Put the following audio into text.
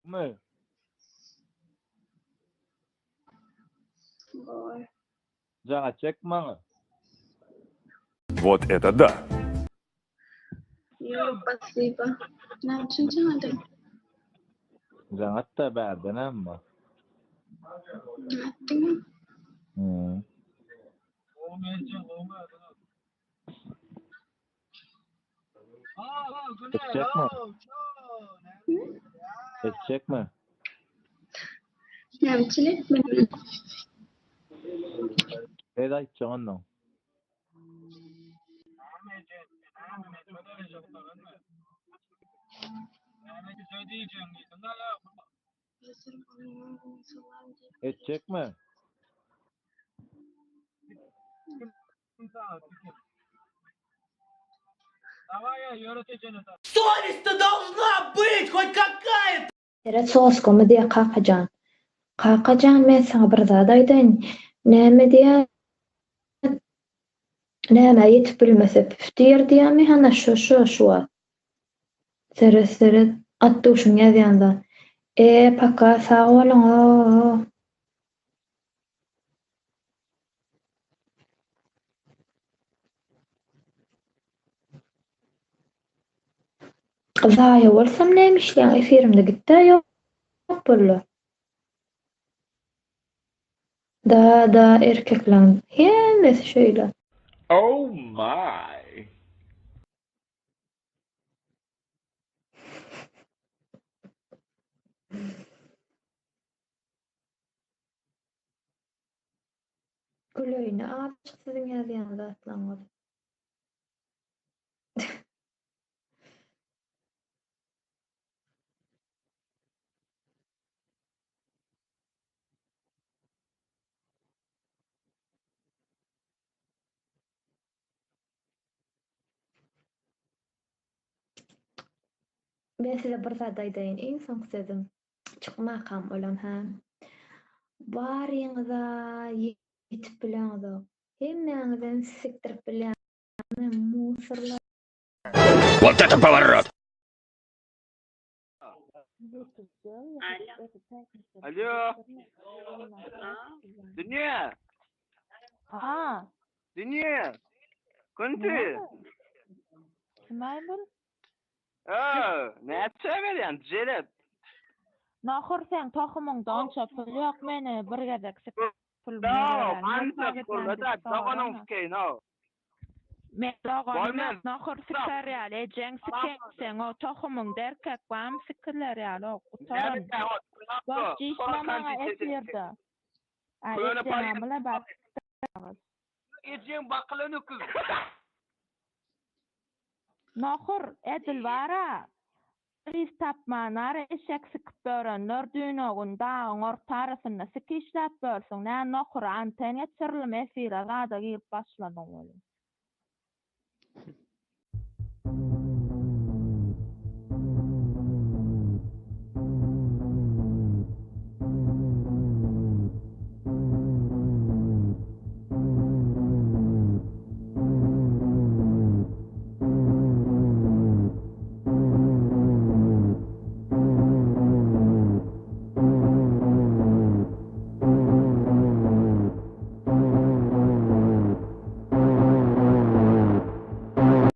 My? Bor. Jaň etjekmi maňa? Wot eta da. Ýok, spasiba. Näme üçin jaň edin? Jaň et-de bärde näme bar? Nätdiňmi? Hmm. Etjekmi? Etjekmi? Näme üçin etmeli? Ez aýtjak ondan. Etjekmi? Совесть-то должна быть хоть какая-то! Seret soskomy diýýä Kakajan. Kakajan men saňa bir zat aýdaýyn. Näme diýýä Nämä ýetip bilmese püf diýer diýýämi hana şo şo şu wagt. Seret seret Atduşyň ýazýan zat. E paka sag boluň oo. Zaýa bolsam näme işleýäň efirimde gitdä ýok boldy. Da da erkekleň hemmesi şeýle. Oh my. Güleýini azajyk siziň ýazýan zatlaryňyz. Men size bir zat aýdaýyn, iň soňky sözüm. Çykmakam olam hä. Baryňyza ýetip bileňizok. Hemmäňizem sikdirip bilýän musorlar. Wot eta poworot! Alo. Dünýä. Ha. Dünýä. Kunti. Kimaý bul? Ö, näçe berýän jelep? Nohur seň tohumyňda onça pul ýok meni bir gezek sik pul No, ança pul da doganyň sikeýin o. Men doganym ýok nohur siker ýaly ejeň siker seň o tohumyňda erkek barmy sikiler ýaly o gutaran. Boş dişme maňa efirde. Aý ejeňem bile bar. Ejeň bakylan öküz. Nohur, edil bar-a, yz tapman ara eşek sikip ýörenler düýn o gün dagyň orta arasynda sik işläp ýörsüň, nä Nohura anten geçirilimi efire zada girip başladyň welin.